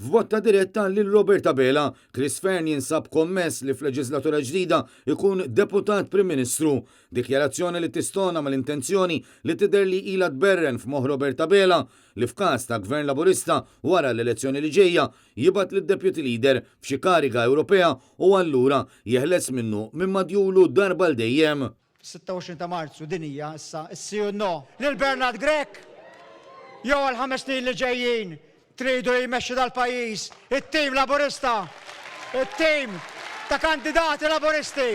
F'botta diretta lil Robert Abela, Chris Fearne jinsab kommess li f'leġislatura ġdida jkun Deputat Prim Ministru. Dikjarazzjoni li tistona mal-intenzjoni li tidher li ilha tberren f'moħħ Robert Abela li f'każ ta' Gvern Laburista wara l-elezzjoni li ġejja jibgħat lid-Deputy Leader f'xi kariga Ewropea u allura jeħles minnu minn madjulu darba għal dejjem. Fis-26 ta' Marzu din hija issa s-sì u n-no lil Bernard Grech! Jew għall-ħames snin li ġejjin tridu li jmexxi dal-pajjiż it-tim Laburista, it-tim ta' kandidati Laburisti,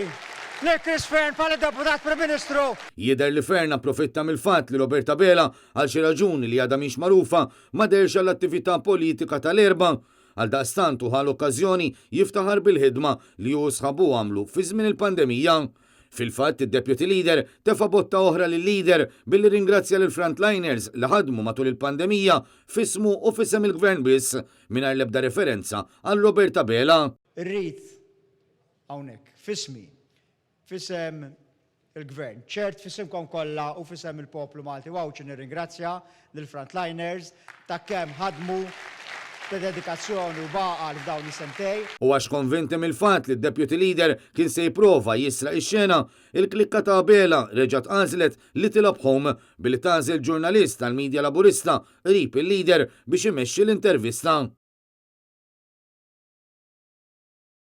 lil Chris Fearne bħala Deputat Prim Ministru. Jidher li Fearne approfitta mill-fatt li Robert Abela, għal xi raġuni li għadha mhix magħrufa, ma deherx għall-attività politika tal-Erbgħa. Għaldaqstant hu ħa l-okkażjoni jiftaħar bil-ħidma li hu u sħabu għamlu fi żmien il-pandemija. Fil-fatt, id-Deputy Leader tefa' botta oħra lil-Leader billi rringrazzja lill-frontliners li ħadmu matul il-pandemija f'ismu u f'isem il-Gvern biss, mingħajr l-ebda referenza għal Robert Abela. Irrid hawnhekk, f'ismi, f'isem il-Gvern, ċert f'isimkom kollha u f'isem il-poplu Malti u Għawdxi nirringrazzja lill-frontliners ta' kemm ħadmu b'dedikazzjoni u b'għaqal f'dawn is-sentej. U għax konvinti mill-fatt li d-Deputy Leader kien se jipprova jisraq ix-xena, il-klikka ta' Abela reġgħet għażlet li tilgħab home billi tagħżel ġurnalist tal-media Laburista qrib il-Leader biex imexxi l-intervista.